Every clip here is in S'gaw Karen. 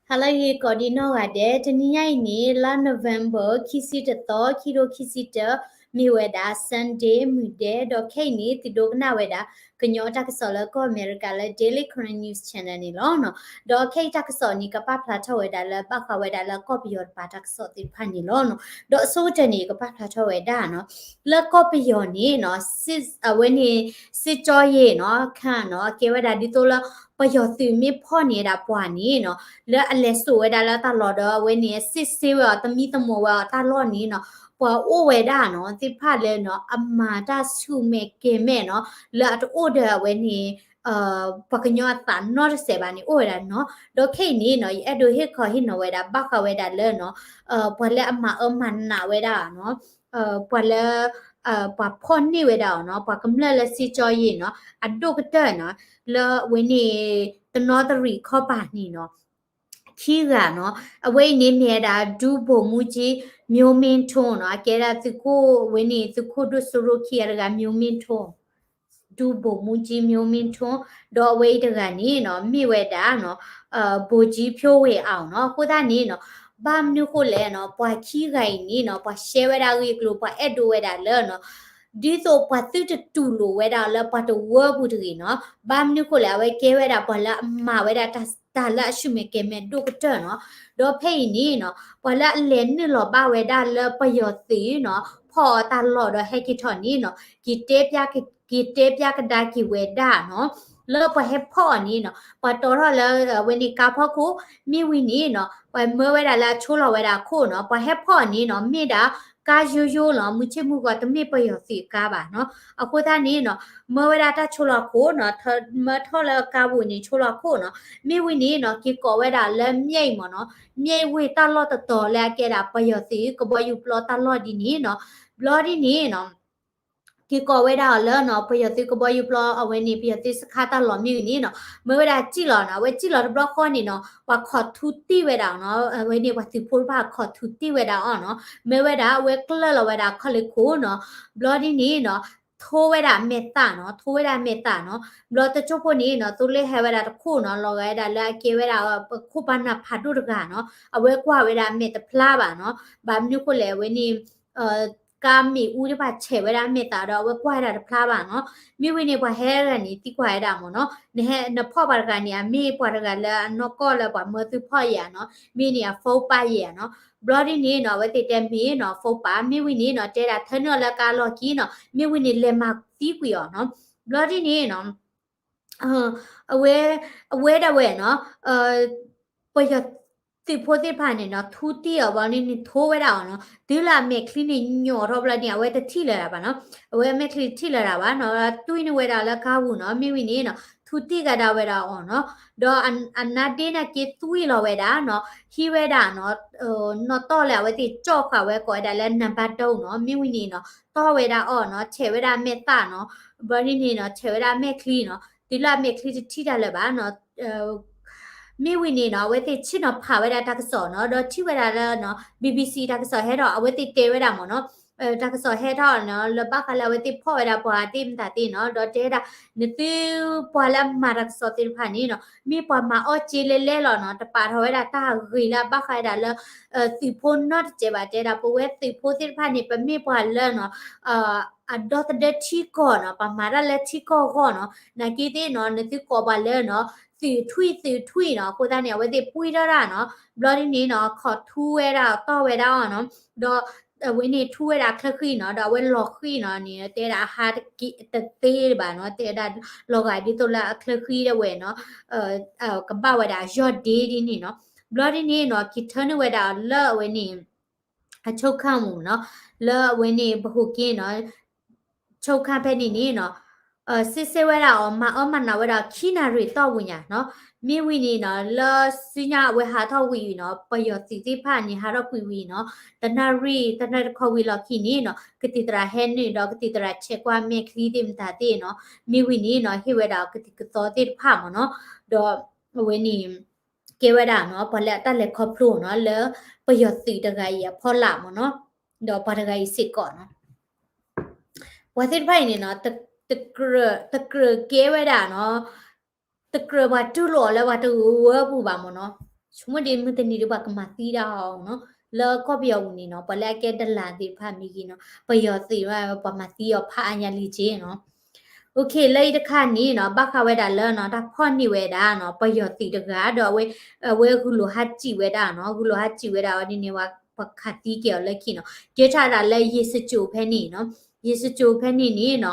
ဟါလၢအဂ့ၤကိးဒံနီၢ်ဂၤဒဲး, တနံၤညါအံၤန့ၣ် လါ November ခံဆံတသီ ခံကထိခံဆံတၢ, မ့ၢ်ဝဲဒၣ် Sunday မုၢ်ဒဲး, ဒီးခဲအံၤန့ၣ် သုဒိကနၣ်ဝဲဒၣ် ကညီတၢ်ကစီၣ်လၢကီၢ်အမဲရကၤလၢ Daily Karen News Channel န့ၣ်လီၤ. ဒီးခဲအံၤတၢ်ကစီၣ်န့ၣ် ကပာ်ဖျါထီၣ်ဝဲဒၣ်လၢ ဘၣ်ဃးဝဲဒၣ်လၢကီၢ်ပယီၤတပၤတၢ်ကစီၣ်သ့ၣ်တဖၣ်န့ၣ်လီၤ. ဒီးအဆိကတၢၢ်န့ၣ် ကပာ်ဖျါထီၣ်ဝဲဒၣ်နီၤ လၢကီၢ်ပယီၤန့ၣ်နီၤ အဝဲန့ၣ် စစ်ကြောရေးနီၤ ခါနီၤ ကဲဝဲဒၣ်ဒ်သိးလၢ ပယီၤသုးမ့ၢ်ဖီၣ်န့ၢ်ဝဲဒၣ်ပှၤန့ၣ်နီၤ လၢအလဲၤစိာ်ဝဲဒၣ်လၢတၢ်လီၢ်ဒီး အဝဲန့ၣ် စစ်ဆေးဝဲအီၤ သမံသမိးဝဲအီၤတၢ်လီၢ်န့ၣ်နီၤ ပှၤအိၣ်ဝဲဒၣ်နီၤ သ့ၣ်တဖၣ်လၢနီၤ အမၤတၢ်ဆူၣ်မဲာ်ကဲၤမဲာ်နီၤ လၢအတအိၣ်ဒီးအဝဲန့ၣ် ပှၤကညီအသးနီတစဲးဘၣ်န့ၣ် အိၣ်ဝဲဒၣ်နီၤ. ဒီးခဲအံၤန့ၣ်နီၤ ယအဲၣ်ဒိးဟ့ၣ်ခီဟ့ၣ်နီၤဝဲဒၣ် ဘၣ်ဃးဝဲဒၣ်လၢနီၤ ပှၤလၢအမၤအၢမၤနးဝဲဒၣ်နီၤ ပှၤလၢ ပှၤဖီၣ်န့ၢ်ဝဲဒၣ်အီၤနီၤ ပှၤကမျၢၢ်လၢစစ်ကြောရေးနီၤ အဒိၣ်ကတၢၢ်နီၤ လၢအဝဲန့ၣ် တနီသရံၣ်ခီပၤန့ၣ်နီၤ ခံဂၤနီၤ အဝဲအံၤန့ၣ်မ့ၢ်ဝဲဒၣ် ဒူဘိၣ်မူကၠံ မျိုးမင်းထွန်းနီၤ အကဲဒၣ်သုးခိၣ်ဝဲန့ၣ် သုးခိၣ်ဒိၣ်စိရိၤခံဂၤတဂၤ မျိုးမင်းထွန်း ဒူဘိၣ်မူကၠံ မျိုးမင်းထွန်း ဒီးအဝဲအံၤတဂၤန့ၣ်နီၤ မ့ၢ်ဝဲဒၣ်နီၤ ဗိုလ်ကြီးဖြိုးဝေအောင်နီၤ အဃိသတးန့ၣ်နီၤ ဘၣ်မနုၤဃိလဲၣ်နီၤ ပှၤခံဂၤအံၤန့ၣ်နီၤ ပှၤရှဲဝဲဒၣ်ဂ့ၢ်ကျိၤ ပှၤအဲၣ်ဒိးဝဲဒၣ်လၢနီၤ ဒ်သိးပှၤသုတတူၢ်လိာ်ဝဲဒၣ်လၢပှၤတဝၢပူၤတဂ့ၤနီၤ ဘၣ်မနုၤဃိလဲၣ် အဝဲကဲဝဲဒၣ်ပှၤလၢအမၤဝဲဒၣ်တၢ် တၢ်လၢအဆူၣ်မဲာ်ကဲၤမဲာ်ဒိၣ်ကတၢၢ်နီၤ ဒီးဖဲအံၤန့ၣ်နီၤ ပှၤလၢအလဲၤနုာ်လီၤဘၣ်ဝဲဒၣ်လၢပယီၤသုးနီၤ ဖီၣ်အီၤတၢ်လီၢ်ဒီးဟဲက့ၤထီၣ်န့ၣ်နီၤ က့ၤတဲပျါက က့ၤတဲပျါကဒါက့ၤဝဲဒၣ်နီၤ လၢပှၤဟဲဖီၣ်အီၤန့ၣ်နီၤ ပှၤတီထီၣ်လၢအဝဲန့ၣ်ကါဖီခိၣ် မ့ၢ်ဝံၤန့ၣ်နီၤ ပှၤမၢဝဲဒၣ်လၢအဆိလီၤဝဲဒၣ်အခိၣ်နီၤ ပှၤဟဲဖီၣ်အီၤန့ၣ်နီၤ မ့ၢ်ဒၣ် ကါယိယိလီၤ မုၢ်ဆ့ၣ်မုၢ်ဂီၤ တမ့ၢ်ပယီၤသုးကါဘၣ်နီၤ အဃိသတးန့ၣ်နီၤ မၢဝဲဒၣ်တၢ်ဆိလီၤခိၣ်နီၤ မၢထီၣ်လၢကါပူၤန့ၣ် ဆိလီၤခိၣ်နီၤ မ့ၢ်ဝံၤန့ၣ်နီၤ က့ၤကိးဝဲဒၣ်လၢ မျက်ရည် မ့ၢ်နီၤ မျက်ရည်ဝ့ၢ်တၢ်လီၢ်တတီၤလၢအကဲဒၣ်ပယီၤသုးကဘီယူၤပျီတၢ်လီၢ်ဒ်န့ၣ်နီၤ ဘျီဒ်န့ၣ်နီၤ က့ၤကိးဝဲဒၣ်အီၤလၢနီၤ ပယီၤသုးကဘီယူၤပျီအဝဲန့ၣ် ပယီၤသုးစခါတၢ်လီၢ်မ့ၢ်ဝံၤန့ၣ်နီၤ မၢဝဲဒၣ်စံၣ်လီၤနီၤ အဝဲစံၣ်လီၤတဘျီဃီန့ၣ်နီၤ ပှၤခိးထူတံၢ်ဝဲဒၣ်နီၤ အဝဲန့ၣ်ပှၤသုးဖိတဖၣ်ခိးထူတံၢ်ဝဲဒၣ်အီၤနီၤ မၢဝဲဒၣ်အဝဲကျၢၢ်လီၤဝဲဒၣ်ခီၣ်လ့ၢ်ခိၣ်နီၤ ဘျီဒ်န့ၣ်နီၤ ထိဝဲဒၣ်မဲာ်သၣ်နီၤ ထိဝဲဒၣ်မဲာ်သၣ်နီၤ ဘျီတစိၢ်ဖိန့ၣ်နီၤ သိလ့ၣ်ဟဲဝဲဒၣ်တခိၣ်နီၤ လီၤဂာ်ဝဲဒၣ်လၢအကဲဝဲဒၣ် ခိၣ်ပနၢ်ဖးဒိၣ်တဂၤနီၤ အဝဲကွၢ်ဝဲဒၣ်မဲာ်တဖျါဘၣ်နီၤ ဘၣ်မနုၤဃိလဲၣ် အဝဲန့ၣ် ကါမ့ၣ်အူတဖၣ်ဆဲးဝဲဒၣ်မဲာ်သၣ်ဒီး အဝဲကွၢ်ဝဲဒၣ်တဖျါဘၣ်နီၤ မ့ၢ်ဝံၤန့ၣ် ပှၤဟဲတဂၤန့ၣ် သံကွၢ်ဝဲဒၣ်မ့ၢ်နီၤ နဟဲနဖီၣ်ပှၤတဂၤန့ၣ် အမ့ၢ်ပှၤတဂၤလၢအနီၢ်ကီၢ်လၢပှၤမၢသုဖီၣ်ယဲၢ်နီၤ မ့ၢ်န့ၣ်အ phone ပာ်ယဲၢ်နီၤ ဘျီဒ်န့ၣ်နီၤ အဝဲသ့ၣ်တဲမ့ၢ်နီၤ phone ပာ် မ့ၢ်ဝံၤန့ၣ်နီၤ တဲဒၣ်ထၢနုာ်အီၤလၢကါလီၢ်ခံနီၤ မ့ၢ်ဝံၤန့ၣ် လဲၤမၤသံကွံာ်အီၤနီၤ ဘျီဒ်န့ၣ်နီၤ အဝဲ အဝဲဒၣ်ဝဲနီၤ ပယီၤသုးဖိသ့ၣ်တဖၣ်န့ၣ်နီၤ ထူတံၢ်အီၤဘျီန့ၣ် ထိဝဲဒၣ်အီၤနီၤ တုၤလၢအမဲာ်ချံန့ၣ်ညိးထီၣ်ဘျီန့ၣ် အဝဲတထံၣ်လၢၤဒၣ်ဘၣ်နီၤ အဝဲအမဲာ်ချံတထံၣ်လၢၤဒၣ်ဘၣ်နီၤ တွံၢ်န့ၢ်ဝဲဒၣ်လၢကါပူၤနီၤ မ့ၢ်ဝံၤန့ၣ်နီၤ ထူတံၢ်ကဒါဝဲဒၣ်အီၤနီၤ ဒီးအနါဒ့နာ်က့သွံၣ်လီၤဝဲဒၣ်နီၤ ဟံးဝဲဒၣ်နီၤ နီၣ်တီၢ်လၢအဝဲသ့ၣ်ကၠီၣ်ဃာ်ဝဲကိးဝဲဒၣ်လၢ နံပါတ်သုံးနီၤ မ့ၢ်ဝံၤန့ၣ်နီၤ တီၢ်ဝဲဒၣ်အီၤနီၤ ဆဲးဝဲဒၣ်မဲာ်သၣ်နီၤ ဘျီဒ်န့ၣ်နီၤ ဆဲးဝဲဒၣ်မဲာ်ချံနီၤ တုၤလၢအမဲာ်ချံတထံၣ်တၢ်လၢၤဘၣ်နီၤ မ့ၢ်ဝံၤန့ၣ်နီၤ အဝဲသ့ၣ်ဆ့ၣ်နီၤဖးဝဲဒၣ်တၢ်ကစီၣ်နီၤ ဒီးထံၣ်ဝဲဒၣ်လၢနီၤ BBC တၢ်ကစီၣ်ဟဲထီၣ် အဝဲသ့ၣ်တဲဝဲဒၣ်မ့ၢ်နီၤ တၢ်ကစီၣ်ဟဲထီၣ်နီၤ လၢဘၣ်ဃးလၢအဝဲသ့ၣ်ဖီၣ်ဝဲဒၣ်ပှၤသ့ၣ်မတၤသ့ၣ်နီၤ ဒီးတဲဝဲဒၣ် နသုပှၤလၢအမၤတၢ်ကစီၣ်သ့ၣ်တဖၣ်န့ၣ်နီၤ မ့ၢ်ပှၤမၤအီၣ်က့လဲလဲလီၤနီၤ တပာ်ထီၣ်ဝဲဒၣ်တၢ်ဂ့ၤလၢအဘၣ်ဃးဝဲဒၣ်လၢ သုးဖိနီတစဲးဘၣ် တဲဒၣ် ပဝဲသုးဖိသ့ၣ်တဖၣ်န့ၣ် ပမ့ၢ်ပှၤလၢနီၤ အဒီသဒၢထံကီၢ်နီၤ ပမၤတၢ်လၢထံကီၢ်အဂီၢ်နီၤ နာ်က့သ့ၣ်နီၤ နသုကိးပှၤလၢနီၤ သုးထွံၣ်သုးထွံၣ်နီၤ အဃိသတးန့ၣ် အဝဲသ့ၣ်ပှံၢ်ထီၣ်တၢ်နီၤ ဘျီဒ်န့ၣ်နီၤ ခိးထူဝဲဒၣ်တီၢ်ဝဲဒၣ်အီၤနီၤ ဒီး အဝဲန့ၣ်ထူဝဲဒၣ်အချၢဃံနီၤ ဒီးအဝဲလီၤဃံနီၤန့ၣ် တဲဒၣ်အဟါတက့ၢ်တသ့ဘၣ်နီၤ တဲဒၣ် လီၤဂာ်ဒ်သိးလၢအချၢဃံဒၣ်ဝဲနီၤ ကဘၣ်ဝဲဒၣ်အယီၢ်ဒ့ဒ်န့ၣ်နီၤ ဘျီဒ်န့ၣ်နီၤ က့ၤထၢနုာ်ဝဲဒၣ်လၢအဝဲန့ၣ် အချုပ်ခန်းမ့ၢ်နီၤ လၢအဝဲန့ၣ် ဗဟိုကင်းနီၤ ချုပ်ခန်းဖဲန့ၣ်န့ၣ်နီၤ စစ်ဆေးဝဲဒၣ်အီၤ မၤအၢမၤနးဝဲဒၣ်ခံနၣ်ရံၣ်တီၢ်ပူၤညါနီၤ မ့ၢ်ဝံၤန့ၣ်နီၤ လၢစုညါအဝဲဟးထီၣ်ဝံၤနီၤ ပယီၤသုးသ့ၣ်တဖၣ်န့ၣ် ဟးထီၣ်ကွံာ်ဝံၤနီၤ တနၣ်ရံၣ် တနၣ်ရံၣ်တခီဝံၤလီၢ်ခံန့ၣ်နီၤ ကသံၣ်သရၣ်ဟဲနုာ်ဒီးကသံၣ်သရၣ်ဆဲးကွၢ်မဲာ်ချံသ့ၣ်မတၤသ့ၣ်နီၤ မ့ၢ်ဝံၤန့ၣ်နီၤ ဟ့ၣ်ဝဲဒၣ်ကသံၣ်ကသီသ့ၣ်တဖၣ်မ့ၢ်နီၤ ဒီးအဝဲန့ၣ် ကဲဝဲဒၣ်နီၤ ပှၤလၢအတၢ်လဲၤခီဖျိနီၤ လၢပယီၤသုးတဂၤအံၤအဖီလာ်မ့ၢ်နီၤ ဒီးပှၤတဂၤအံၤစ့ၢ်ကီးနီၤ ပှၤသ့ၣ်တဖၣ်အံၤန့ၣ်နီၤ တကြၢးကဲဝဲဒၣ်နီၤ တကြၢးပှၤတူၢ်လိာ်အီၤလၢပှၤတဝၢပူၤဘၣ်မ့ၢ်နီၤ ဆိကမိၣ်ဒ်မုၢ်တနံၤဒီးပှၤကမၤသံဒၣ်အီၤနီၤ, လၢကီၢ်ပယီၤပူၤန့ၣ်နီၤ, ပှၤလၢအကဲဒလးသ့ၣ်တဖၣ်မ့ၢ်ဂ့ၤနီၤ, ပယီၤသ့ၣ်တဖၣ် ပှၤမၤသံအီၤဖးအါညါလံက့နီၤ. လၢအံၤတခါန့ၣ်နီၤ, ဘၣ်ဃးဝဲဒၣ်လၢနီၤ, တၢ်ဖီၣ်န့ၢ်ဝဲဒၣ်နီၤ, ပယီၤသ့ၣ်တဂၤဒီး အဝဲဂုာ်လိာ်ဟးစံၣ်ဝဲဒၣ်နီၤ, ဂုာ်လိာ်ဟးစံၣ်ဝဲဒၣ်အီၤဒ်န့ၣ် ပှၤခးသံက့ၤအီၤလၢခံနီၤ, ကဲထီၣ်ဒၣ်လၢယ့ၣ်စကၠိၤဖဲန့ၣ်နီၤ, ယ့ၣ်စကၠိၤဖဲန့ၣ်န့ၣ်နီၤ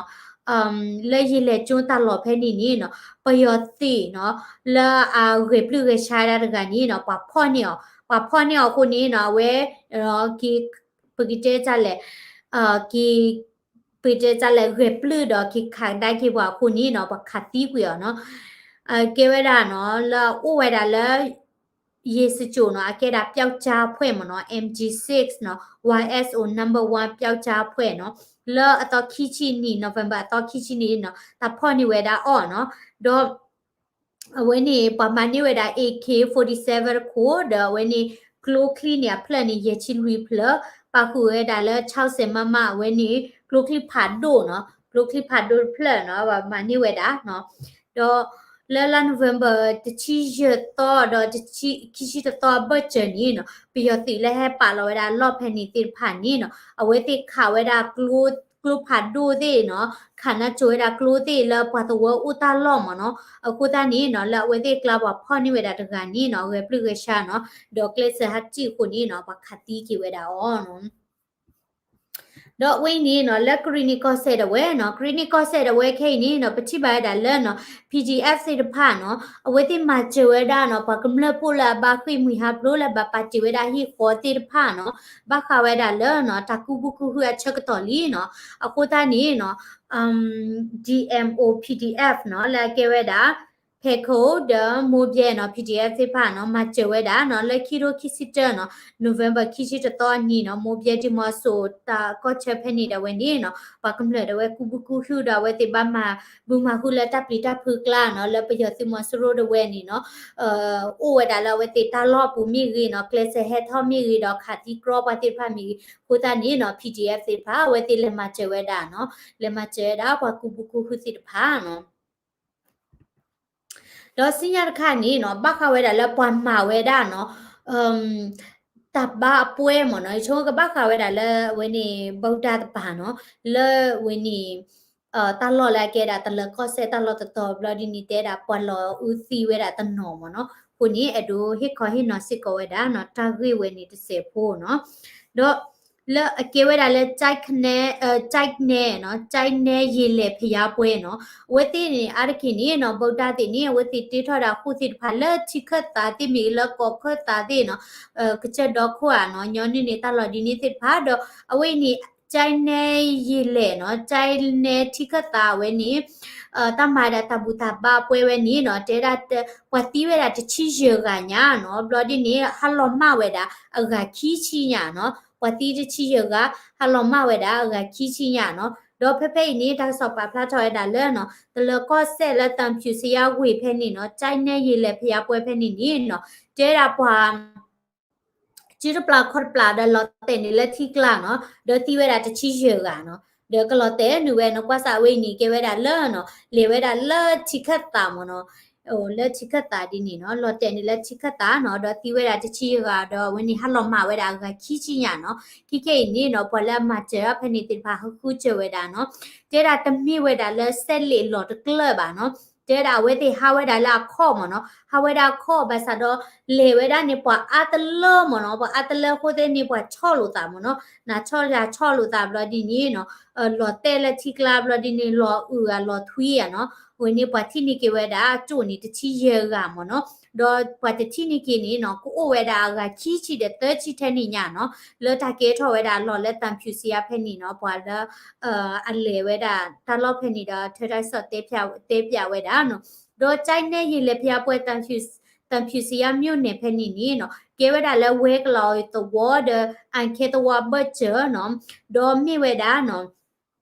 လၢယ့ၣ်လဲၣ်ကၠိတၢ်လီၢ်ဖဲန့ၣ်န့ၣ်နီၤ, ပယီၤသ့ၣ်နီၤ, လၢအဂဲၤပျုၢ်ဂဲၤဆှါဒၣ်တဂၤန့ၣ်နီၤ, ပှၤဖီၣ်န့ၢ်အီၤ, ပှၤဖီၣ်န့ၢ်အီၤအဃိန့ၣ်နီၤ, အဝဲ က့ၤ ပကတဲတၢ်လဲၣ်, က့ၤ ပကတဲတၢ်လဲၣ် ဂဲၤပျုၢ်ဒီး က့ၤခးကဒါက့ၤပှၤအဃိန့ၣ်နီၤ, ပှၤခးသံကွံာ်အီၤနီၤ. ကဲဝဲဒၣ်နီၤ, လၢအအိၣ်ဝဲဒၣ်လၢ ယ့ၣ်စကၠိၤနီၤ, အကဲဒၣ်ပျောက်ကြားအဖွဲ့မ့ၢ်နီၤ, M G sixနီၤ, Y S O number one ပျောက်ကြားအဖွဲ့နီၤ, လၢအသီခံဆံနံၣ် November အသီခံဆံနံၣ်နီၤ, တၢ်ဖီၣ်န့ၢ်ဝဲဒၣ်အီၤနီၤ, ဒီး အဝဲန့ၣ် ပှၤမၤန့ၢ်ဝဲဒၣ် A K forty-seven တခိၣ် ဒီးအဝဲန့ၣ် ကျိချံန့ၣ် အဖျၢၣ်န့ၣ် ယဲၢ်ဆံလွံၢ်ဖျၢၣ်, ပာ်ဃုာ်ဝဲဒၣ်လၢ ခြောက်ဆယ် မမ အဝဲန့ၣ် ကျိချံဖးဒိၣ်နီၤ, ကျိချံဖးဒိၣ်တဖျၢၣ်နီၤ, ပှၤမၤန့ၢ်ဝဲဒၣ်နီၤ, ဒီးလၢလါ November တဆံယဲၢ်သီဒီး ခံဆံတသီအဘၢၣ်စၢၤန့ၣ်နီၤ, ပယီၤသုးလၢဟဲပာ်လီၤဝဲဒၣ်လီၢ်ဖဲန့ၣ်သ့ၣ်တဖၣ်န့ၣ်နီၤ, အဝဲသ့ၣ်ခးဝဲဒၣ်ကျိ ကျိဖးဒိၣ်သ့ၣ်နီၤ, ခးနါစိၤဝဲဒၣ်ကျိသ့ၣ်လၢပှၤသဝီအိၣ်တၢ်လီၢ်မ့ၢ်နီၤ, အဃိသတးန့ၣ်နီၤ, လၢအဝဲသ့ၣ်ကျါပှၤဖီၣ်န့ၢ်ဝဲဒၣ်တဂၤန့ၣ်နီၤ, ဂဲၤပျုၢ်ဂဲၤဆှါနီၤ, ဒီးကျဲးစၢးဟးစံၣ်အဃိန့ၣ်နီၤ, ပှၤခးသံက့ၤဝဲဒၣ်အီၤနီၤ. ဒီးအဝဲအံၤန့ၣ်နီၤ, လၢကရံၣ်နံၣ်ကီၢ်စဲၣ်ဒၣ်ဝဲနီၤ, ကရံၣ်နံၣ်ကီၢ်စဲၣ်ဒၣ်ဝဲခဲအံၤန့ၣ်နီၤ, ပထံၣ်ဘၣ်ဝဲဒၣ်လၢနီၤ, P D F သ့ၣ်တဖၣ်နီၤ, အဝဲသ့ၣ်မၤစၢၤဝဲဒၣ်နီၤ, ပှၤကမျၢၢ်ဖိလၢအဘၣ်ဃ့ၢ်မှံဟးဖျိးလၢဘၣ်ပာ်တ့ၢ်ဝဲဒၣ်ဟံၣ်ဃီသ့ၣ်တဖၣ်နီၤ, ဘၣ်ဃးဝဲဒၣ်လၢနီၤ, တၢ်ကူၣ်ဘၣ်ကူၣ်ဟုအဆၢကတီၢ်လံနီၤ, အဃိသတးန့ၣ်နီၤ, D M O P D Fနီၤ, လၢအကဲဝဲဒၣ် ဖဲခိၣ်ဒီးမိၢ်ဘဲနီၤ, P D F သ့ၣ်တဖၣ်နီၤ, မၤစၢၤဝဲဒၣ်နီၤ, လၢခံထိခံဆံတၢနီၤ, November ခံဆံတသီအနံၤနီၤ, မိၢ်ဘဲဒံမီၤစိၤတၢ်ကီၢ်ဆၢဖဲန့ၣ်ဒၣ်ဝဲန့ၣ်နီၤ, ပှၤကမျၢၢ်ဒၣ်ဝဲကူၣ်ဘၣ်ကူၣ်ဟုဒီး အဝဲသ့ၣ်ဘၣ်မၤဘုမၤဟုလၢတၢ်ပျံၤတၢ်ဖုးကျါနီၤ, လၢပယီၤသုးမီၤစိရိၤဒၣ်ဝဲန့ၣ်နီၤ, အိၣ်ဝဲဒၣ်လၢအဝဲသ့ၣ်တၢ်လီၢ်ပူၤမ့ၢ်ဂ့ၤနီၤ, ကျဲးစၢးဟဲထီၣ်မ့ၢ်ဂ့ၤဒီး ခးသံကြီပှၤသ့ၣ်တဖၣ်မ့ၢ်ဂ့ၤ, အဃိသတးန့ၣ်နီၤ, P D F သ့ၣ်တဖၣ် အဝဲသ့ၣ်လဲၤမၤစၢၤဝဲဒၣ်နီၤ, လဲၤမၤစၢၤဝဲဒၣ် ပှၤကူၣ်ဘၣ်ကူၣ်ဟုသ့ၣ်တဖၣ်နီၤ. ဒီးဆူညါတခါန့ၣ်နီၤ, ဘၣ်ဃးဝဲဒၣ်လၢပှၤမၤဝဲဒၣ်နီၤ, တၢ်ဘါအပွဲမ့ၢ်နီၤ, ယဆိကမိၣ်ကဘၣ်ဃးဝဲဒၣ်လၢအဝဲန့ၣ် ဗုဒ္ဓဘာသာ နီၤ, လၢအဝဲန့ၣ် တၢ်လီၢ်လၢအကဲဒၣ်တလၢၤကီၢ်စဲၣ်တၢ်လီၢ်တတီၤဘျီဒ်န့ၣ် တဲဒၣ်ပှၤလီၤအုးသံဝဲဒၣ်တနီၤမ့ၢ်နီၤ, အဃိန့ၣ် အဲၣ်ဒိးဟ့ၣ်ခီဟ့ၣ်နီၤစ့ၢ်ကီးဝဲဒၣ်နီၤ, တၢ်ဂ့ၢ်ဝဲန့ၣ်တစဲးဖိနီၤ, ဒီးလၢအကဲဝဲဒၣ်လၢ ကၠဲးနဲ နီၤ, ကၠဲးနဲ ရေလယ်ဘုရားပွဲ နီၤ, အဝဲသ့ၣ်န့ၣ် အါတက့ၢ်န့ၣ်နီၤ, ဗုဒ္ဓ သ့ၣ်န့ၣ် အဝဲသ့ၣ်တ့ထီၣ်ဒၣ်ဃိၣ်သ့ၣ်တဖၣ်လၢထံခၢၣ်သးသ့ၣ်မ့ၢ်ဂ့ၤ လၢကီၢ်ခၢၣ်သးသ့ၣ်နီၤ, ကစၢၢ်ဒီခိၣ်ဧါနီၤ, ညီနုၢ်န့ၣ် တၢ်လီၢ်ဒ်န့ၣ်သ့ၣ်တဖၣ်ဒီး အဝဲအံၤန့ၣ် ကၠဲးနဲ ရေလယ် နီၤ, ကၠဲးနဲ ထံခၢၣ်သးဝဲန့ၣ် တၢ်မၤဒၣ်တၢ်ဘူၣ်တၢ်ဘါပွဲဝဲန့ၣ်နီၤ, တဲဒၣ် ပှၤသံဝဲဒၣ်တဆံယဲၢ်ဂၤညါနီၤ, ဘျီဒ်န့ၣ် ဟးလီၤမၢ်ဝဲဒၣ်အဂၤခံဆံညါနီၤ, ပှၤသံတဆံယဲၢ်ဂၤ ဟးလီၤမၢ်ဝဲဒၣ်အဂၤခံဆံညါနီၤ, ဒီးဖဲဖဲအံၤန့ၣ် တၢ်ကစီၣ်ပာ်ဖျါထီၣ်ဝဲဒၣ်လၢနီၤ, တလၢၤကီၢ်စဲၣ်လၢသံဖြူဇရပ်ဝ့ၢ်ဖဲန့ၣ်နီၤ, ကၠဲးနဲ ရေလယ်ဘုရားပွဲ ဖဲန့ၣ်န့ၣ်နီၤ, တဲဒၣ်ပှၤ စုတပျၢ်ခီၣ်တပျၢ်ဒီးလီၤတဲာ်န့ၣ်လၢထံကျါနီၤ, ဒီးသံဝဲဒၣ်တဆံယဲၢ်ဂၤနီၤ, ဒီးကလီၤတဲာ်နုာ်ဝဲနီၤ, ကွၢ်စးဝဲအံၤန့ၣ် ကဲဝဲဒၣ်လၢနီၤ, လဲၤဝဲဒၣ်လၢထံခၢၣ်သးမ့ၢ်နီၤ, လၢထံခၢၣ်သးဒ်န့ၣ်နီၤ, လီၤတဲာ်န့ၣ်လၢထံခၢၣ်သးနီၤ, ဒီးသံဝဲဒၣ်တဆံယဲၢ်ဂၤ ဒီးအဝဲန့ၣ်ဟးလီၤမၢ်ဝဲဒၣ်အဂၤခံဆံညါနီၤ, ခဲခဲအံၤန့ၣ်နီၤ, ပှၤလၢအမၤစၢၤအီၤဖဲန့ၣ်သ့ၣ်တဖၣ် ဟးဃုစၢၤဝဲဒၣ်နီၤ, တဲဒၣ်တမ့ၢ်ဝဲဒၣ်လၢစဲးလ့ၣ်လီၢ်တကျၢၢ်ဘၣ်နီၤ, တဲဒၣ်အဝဲသ့ၣ်ဟးဝဲဒၣ်လၢအခီၣ်မ့ၢ်နီၤ, ဟးဝဲဒၣ်အခီၣ်ဘၣ်ဆၣ်ဒီး လဲၤဝဲဒၣ်န့ၣ် ပှၤအါတလၢမ့ၢ်နီၤ, ပှၤအါတလၢအဃိသ့ၣ်န့ၣ် ပှၤဆီၣ်လိာ်သးမ့ၢ်နီၤ, နၤဆီၣ်ယၤဆီၣ်လိာ်သးဘျီဒ်န့ၣ်နီၤ, လီၤတဲာ်လၢထံကျါဘျီဒ်န့ၣ် လီၤအုၣ်အလီၤထွံဧါနီၤ, ဝဲန့ၣ်ပှၤထံၣ်န့ၢ်က့ၤဝဲဒၣ်အကၠိၣ်န့ၣ် တဆံယဲၢ်ဂၤမ့ၢ်နီၤ, ဒီးပှၤတထံၣ်န့ၢ်က့ၤန့ၣ်နီၤ ကအိၣ်ဝဲဒၣ်အဂၤခံဆံဒီးသၢဆံထဲန့ၣ်ညါနီၤ, လၢတၢ်ကဲထီၣ်ဝဲဒၣ်လီၢ်လၢသံဖြူဇရပ်ဖဲန့ၣ်နီၤ, ပှၤလၢ အလဲၤဝဲဒၣ်တၢ်လီၢ်ဖဲန့ၣ်ဒီး ထၢတၢ်ကစီၣ်တဲပၠးဝဲဒၣ်နီၤ, ဒီးကၠဲးနဲ ရေလယ်ဘုရားပွဲ သံဖြူဇရပ် မြို့နယ် ဖဲန့ၣ်န့ၣ်နီၤ ကဲဝဲဒၣ်လၢဝဲကလီၤသဝီဒီး အၣ်ခဲသဝီဘၢၣ်စၢၤနီၤ, ဒီးမ့ၢ်ဝဲဒၣ်နီၤ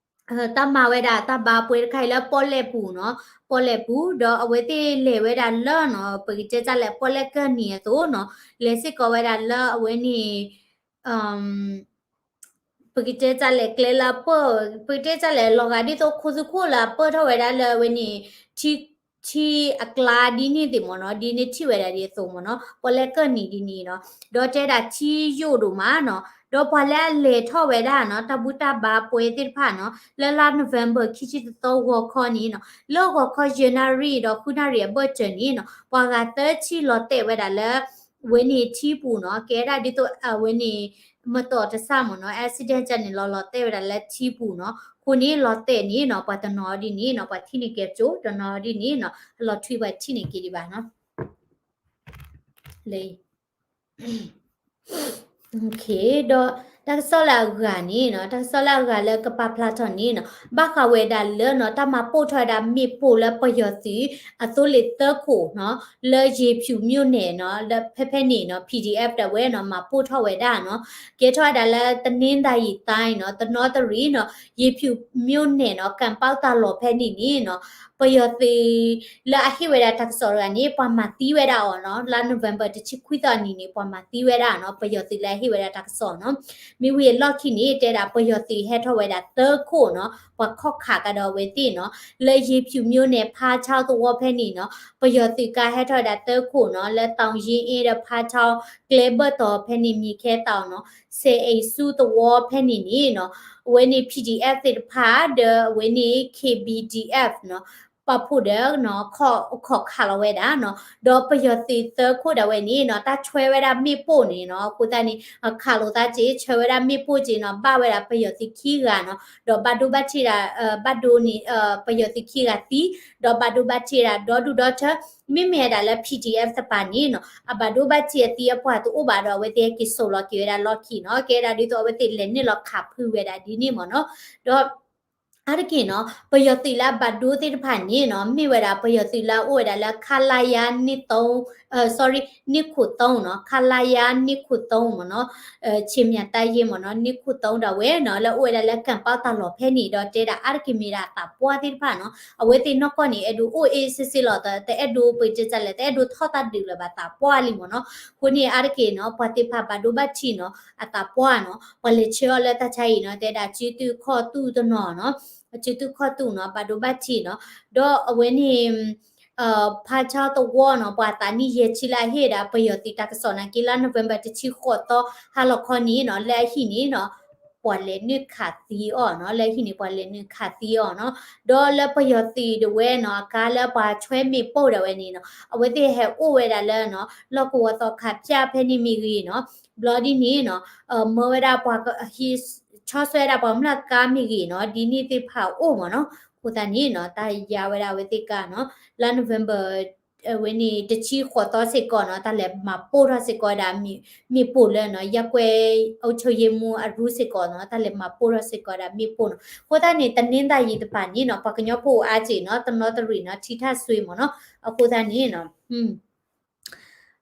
တၢ်မၤဝဲဒၣ်တၢ်ဘါပွဲတခါအံၤလၢ ပီၣ်လဲၣ်ပူၤနီၤ, ပီၣ်လဲၣ်ပူၤ ဒီးအဝဲသ့ၣ်လဲၤဝဲဒၣ်လၢနီၤ ပကတဲတၢ်လဲၣ် ပီၣ်လဲၣ်ကၢၢ်နံၤအသိးနီၤ, လဲၤစ့ၢ်ကီးဝဲဒၣ်လၢအဝဲန့ၣ် ပကတဲတၢ်လဲၣ် ကျဲလၢအပၢၢ် ပကတဲတၢ်လဲၣ် လီၤဂာ်ဒ်သိးခိၣ်သူခိၣ်လၢအပၢၢ်ထီၣ်ဝဲဒၣ်လၢအဝဲန့ၣ် ထံ ထံအကျါဒ်န့ၣ်သ့ၣ်မ့ၢ်နီၤ, ဒ်န့ၣ်ထံၣ်ဝဲဒၣ်ဒ်အသိးမ့ၢ်နီၤ, ပှၤလၢကၢၢ်နံၤဒ်န့ၣ်နီၤ, ဒီးတဲဒၣ်ထံယိာ်ဒိၣ်မးနီၤ, ဒီးပှၤလၢအလဲၤထီၣ်ဝဲဒၣ်နီၤ, တၢ်ဘူၣ်တၢ်ဘါပှဲၤသ့ၣ်တဖၣ်နီၤ, လၢလါ November ခံဆံတသီဂီၤခီန့ၣ်နီၤ, လၢဂီၤခီယဲၢ်နၣ်ရံၣ်ဒီးဃုနၣ်ရံၣ်အဘၢၣ်စၢၤန့ၣ်နီၤ, ပှၤဂၤသၢဆံလီၤတဲာ်ဝဲဒၣ်လၢ ဝဲန့ၣ်ထံပူၤနီၤ, ကဲဒၣ်ဒ်သိးအဝဲန့ၣ် မတီၤတစၢ်မ့ၢ်နီၤ, accident န့ၣ်လီၤလီၤတဲာ်ဝဲဒၣ်လၢထံပူၤနီၤ, အဃိန့ၣ်လီၤတဲာ်န့ၣ်နီၤ, ပှၤတနီၤဒ်န့ၣ်နီၤ, ပှၤထံၣ်န့ၢ်ကဲကၠိ တနီၤဒ်န့ၣ်နီၤ, အလီၤထွံပှၤထံၣ်န့ၢ်က့ၤဒံးဘၣ်နီၤ, လၢ ဒီးတၢ်ကစီၣ်လၢအဂၤန့ၣ်နီၤ, တၢ်ကစီၣ်လၢအဂၤလၢကပာ်ဖျါထီၣ်န့ၣ်နီၤ, ဘၣ်ဃးဝဲဒၣ်လၢနီၤ, တၢ်မၤပိာ်ထီၣ်ဝဲဒၣ်မ့ၣ်ပိၢ်လၢပယီၤသုးအသိလ့ၣ်သၢခိၣ်နီၤ, လၢယ့ၤဖၠူးမျိၣ်နဲၣ်နီၤ, လၢဖဲဖဲန့ၣ်နီၤ, PDF ဒၣ်ဝဲနီၤ, မၤပိာ်ထီၣ်ဝဲဒၣ်နီၤ, ကဲထီၣ်ဝဲဒၣ်လၢတနီသရံၣ်တၢ်နီၤ, တနီသရံၣ်နီၤ, ယ့ၤဖၠူးမျိၣ်နဲၣ်နီၤ, ကၣ်ပီတၢ်လီၢ်ဖဲန့ၣ်န့ၣ်နီၤ, ပယီၤသုးလၢအဟ့ၣ်ဝဲဒၣ်တၢ်ကစီၣ်တဂၤန့ၣ် ပှၤမၤသံဝဲဒၣ်အီၤနီၤ, လါ November တဆံခွံသီအနံၤန့ၣ် ပှၤမၤသံဝဲဒၣ်နီၤ, ပယီၤသုးလၢအဟ့ၣ်ဝဲဒၣ်တၢ်ကစီၣ်နီၤ, မ့ၢ်ဝံၤအလီၢ်ခံန့ၣ် တဲဒၣ်ပယီၤသုးဟဲထီၣ်ဝဲဒၣ်သၢခိၣ်နီၤ, ပှၤခီၣ်ခးကဒီးအဝဲသ့ၣ်နီၤ, လၢယ့ၤဖၠူးမျိၣ်နဲၣ် ဖါဆီသဝီဖဲန့ၣ်နီၤ, ပယီၤသုးကါဟဲထီၣ်ဝဲဒၣ်သၢခိၣ်နီၤ, လၢ တောင်ရင်းအင်း ဒီး ဖါဆီ ကျဲဘၢၣ်တီၤဖဲန့ၣ် မံၤခဲတီၤနီၤ, စဲးအ့ဆူသဝီဖဲန့ၣ်န့ၣ်နီၤ, အဝဲန့ၣ် PDF သ့ၣ်တဖၣ် ဒီးအဝဲန့ၣ် KBDF နီၤ, ပာ်ဖှိၣ်ဒီး ခီၣ်ခးလီၤဝဲဒၣ်နီၤ, ဒီးပယီၤသုးသၢခိၣ်ဒၣ်ဝဲန့ၣ်နီၤ, တၢ်ဆှၢဝဲဒၣ်မ့ၣ်ပိၢ်န့ၣ်နီၤ, အဃိသတးန့ၣ် ခးလိာ်သးက့ၤ ဆှၢဝဲဒၣ်မ့ၣ်ပိၢ်က့ၤနီၤ, ဘၣ်ဝဲဒၣ်ပယီၤသုးခံဂၤနီၤ, ဒီးဘၣ်ဒိဘၣ်ထံးဒၣ် ဘၣ်ဒိန့ၣ် ပယီၤသုးခံဂၤသံ, ဒီးဘၣ်ဒိဘၣ်ထံးဒၣ်ဒီဒူၣ်ဒီထၢ, မ့မ့ၢ်ဝဲဒၣ်လၢ PDF တပၤန့ၣ်နီၤ, အဘၣ်ဒိဘၣ်ထံးအသံအပှၢ်တအိၣ်ဘၣ်ဒီး အဝဲသ့ၣ်ဟဲက့ၤစိာ်လီၤက့ၤဝဲဒၣ်လီၢ်ခံနီၤ, ကဲဒၣ်ဒ်သိးအဝဲသ့ၣ်လဲၤနုာ်လီၤခးဖုးဝဲဒၣ်ဒ်န့ၣ်မ့ၢ်နီၤ, ဒီး အါတက့ၢ်နီၤ, ပယီၤသုးလၢအဘၣ်ဒိသ့ၣ်တဖၣ်န့ၣ်နီၤ, မ့ၢ်ဝဲဒၣ်ပယီၤသုးလၢအအိၣ်ဝဲဒၣ်လၢ ခလရ နှစ်သုံး, အ sorry နှစ်ခုသုံးနီၤ, ခလရ နှစ်ခုသုံးမ့ၢ်နီၤ, ခြေမြန်တပ်ရင်းမ့ၢ်နီၤ, နှစ်ခုသုံးဒၣ်ဝဲနီၤ, လၢအအိၣ်ဝဲဒၣ်လၢကၣ်ပီတၢ်လီၢ်ဖဲန့ၣ်ဒီး တဲဒၣ်အါတက့ၢ်မ့ၢ်ဒၣ်သးပှၢ်သ့ၣ်တဖၣ်နီၤ, အဝဲသ့ၣ်နီၢ်ကီၢ်န့ၣ် အဲၣ်ဒိးအိၣ်အ့ၣ်စ့စ့လီၤ, တအဲၣ်ဒိးပှ့ၤကၢကၢလဲၣ်, တအဲၣ်ဒိးထီၣ်တၢ်ဒုးလၢၤဘၣ်သးပှၢ်လံမ့ၢ်နီၤ, အဃိန့ၣ်အါတက့ၢ်နီၤ, ပှၤသ့ၣ်တဖၣ်ဘၣ်ဒိဘၣ်ထံးနီၤ, အသးပှၢ်နီၤ, ပှၤလဲၤဆှၢအီၤလၢတၢ်ဆါအံၤနီၤ, တဲဒၣ်စုတူၢ်ခီၣ်တူၢ်တနီၤနီၤ, စုတူၢ်ခီၣ်တူၢ်နီၤ, ဘၣ်ဒိဘၣ်ထံးနီၤ, ဒီးအဝဲန့ၣ် ဖါဆီသဝီနီၤ, ပှၤသးနံၣ်ယဲၢ်ဆံလၢအဟ့ၣ်ဒၣ်ပယီၤသုးတၢ်ကစီၣ်နာ်က့ လါ November တဆံဃိးသီ ဟါလီၤခီန့ၣ်နီၤ, လၢအဟံၣ်န့ၣ်နီၤ, ပှၤလဲၤနုာ်ခးသံအီၤနီၤ, လၢအဟံၣ်န့ၣ် ပှၤလဲၤနုာ်ခးသံအီၤနီၤ, ဒီးလၢပယီၤသုးဒၣ်ဝဲနီၤ, အကါလၢပှၤဆှၢမ့ၣ်ပိၢ်ဒၣ်ဝဲန့ၣ်နီၤ, အဝဲသ့ၣ်ဟဲအိၣ်ဝဲဒၣ်လၢနီၤ, လီၢ်ကဝီၤသီခါဖၠၣ်ဖဲန့ၣ်မ့ၢ်ဂ့ၤနီၤ, ဘျီဒ်န့ၣ်နီၤ, မၢဝဲဒၣ်ပှၤ ဆီၣ်ဆွဲဒၣ်ပှၤမျၢ်ကါမ့ၢ်ဂ့ၤနီၤ, ဒ်န့ၣ်သ့ၣ်တဖၣ်အိၣ်မ့ၢ်နီၤ, အဃိသတးန့ၣ်နီၤ, တၢ်ယါဝဲဒၣ်အဝဲသ့ၣ်ကါနီၤ, လါ November ဝဲန့ၣ် တဆံဃိးသီစ့ၢ်ကီးနီၤ, တၢ်လဲၤမၤပိၢ်ထီၣ်စ့ၢ်ကီးဒၣ် မ့ၣ်ပိၢ်လၢနီၤ, ရပ်ကွက်အုပ်ချုပ်ရေးမှူးအရူစ့ၢ်ကီးနီၤ, တၢ်လဲၤမၤပိၢ်ထီၣ်စ့ၢ်ကီးဒၣ်မ့ၣ်ပိၢ်နီၤ, အဃိသတးန့ၣ် တနင်္သာရီတပၤန့ၣ်နီၤ, ပှၤကညီဖိအါက့နီၤ, တနီသရံၣ်နီၤ, ထံထၣ်စွ့မ့ၢ်နီၤ, အဃိသတးန့ၣ်နီၤ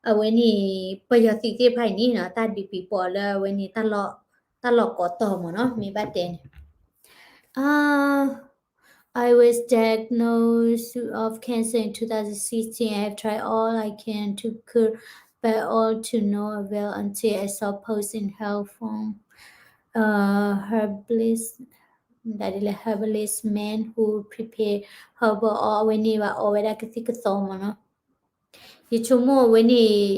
အဝဲန့ၣ် ပယီၤသုးသ့ၣ်တဖၣ်အံၤန့ၣ်နီၤ, တၢ်ဒုးပံၤပိာ်လၢအဝဲန့ၣ် တၢ်လီၢ်ကိးတီၤမ့ၢ်နီၤ, မ့ၢ်ဘၣ်တဲန့ၣ် I was diagnosed of cancer in two thousand sixteen. I have tried all I can to cure, but all to no avail until I saw post in health forum. Uh, herbalist, ဒ်လဲၣ် herbalist man who prepare herbal oil အဝဲန့ၣ်ဘၣ်အီဝဲဒၣ်ကသံၣ်ကသီမ့ၢ်နီၤ. ယဆိကမိၣ်အဝဲန့ၣ်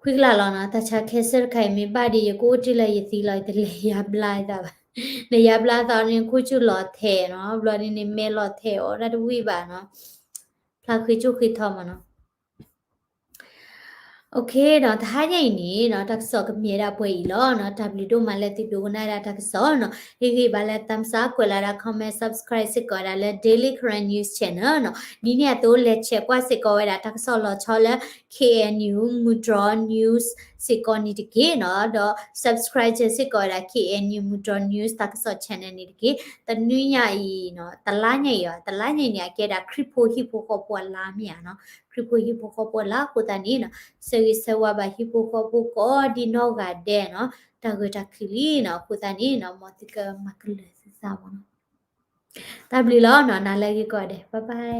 ခွံကလးလီၤနီၤ, တၢ်ဆါ cancer တခါအံၤမ့ၢ်ဘၣ်ဒီး ယကအိၣ်တ့ၢ်လၢယသံလီၤ, ယတလဲၤယါဘျါသးဘၣ်. နယါဘျါသးန့ၣ် ခိၣ်ဆူၣ်လီၤထဲးနီၤ, ဘျီဒ်န့ၣ် မဲာ်လီၤထဲးအီၤတၢ်တဝံၣ်ဘၣ်နီၤ. ဖျါဃ့ကၠိၣ်ဃ့ထီမ့ၢ်နီၤ. အိၣ်ခ့ဒီး တဟါညါအံၤန့ၣ်နီၤ, တၢ်ကစီၣ်ကမ့ၢ်ဝဲဒၣ်ပှဲၤအံၤလီၤနီၤ. တၢ်ဘျုးဒိၣ်မးလၢသုဒိကနၣ်ဝဲဒၣ်တၢ်ကစီၣ်နီၤ. ဟ့ၣ်ဂံၢ်ဘါလၢ thumbs up, ကွဲးလီၤဒၣ် comment, subscribe စ့ၢ်ကီးဝဲဒၣ်လၢ Daily Karen News Channel နီၤ. ဒ်န့ၣ်အသိး လဲၤဆဲးကွၢ်စ့ၢ်ကီးဝဲဒၣ်တၢ်ကစီၣ်လီၤဆီလၢ K N U Mudrol News စ့ၢ်ကီးန့ၣ်တက့ၢ်နီၤ. ဒီး subscribe စ့ၢ်ကီးဝဲဒၣ် K N U Mudrol News တၢ်ကစီၣ် channel န့ၣ်တက့ၢ်. တနွံညါအံၤနီၤ, တလါညါအံၤ, တလါညါအံၤန့ၣ် အကဲဒၣ် ခရံာ်ဖိဟံၣ်ဖိဃီဖိအလါမ့ၢ်ဧါနီၤ. ခရံာ်ဖိဟံၣ်ဖိဃီဖိအလါအဃိသတးန့ၣ်နီၤ, ဆၢဂ့ၤဆၢဝါဘၣ်ဟံၣ်ဖိဃီဖိကိးဒ်နီၢ်ဂၤဒဲးနီၤ, တၢ်ဂ့ၢ်တၢ်ခုၣ်လံနီၤ. အဃိသတးန့ၣ်နီၤ, မ်သုကမၤကလၢာ်သုသးမ့ၢ်နီၤ. တၢ်ဘျုးလီၤနီၤ, နၤလၢအဂ့ၤကိးဂၤဒဲး, bye bye.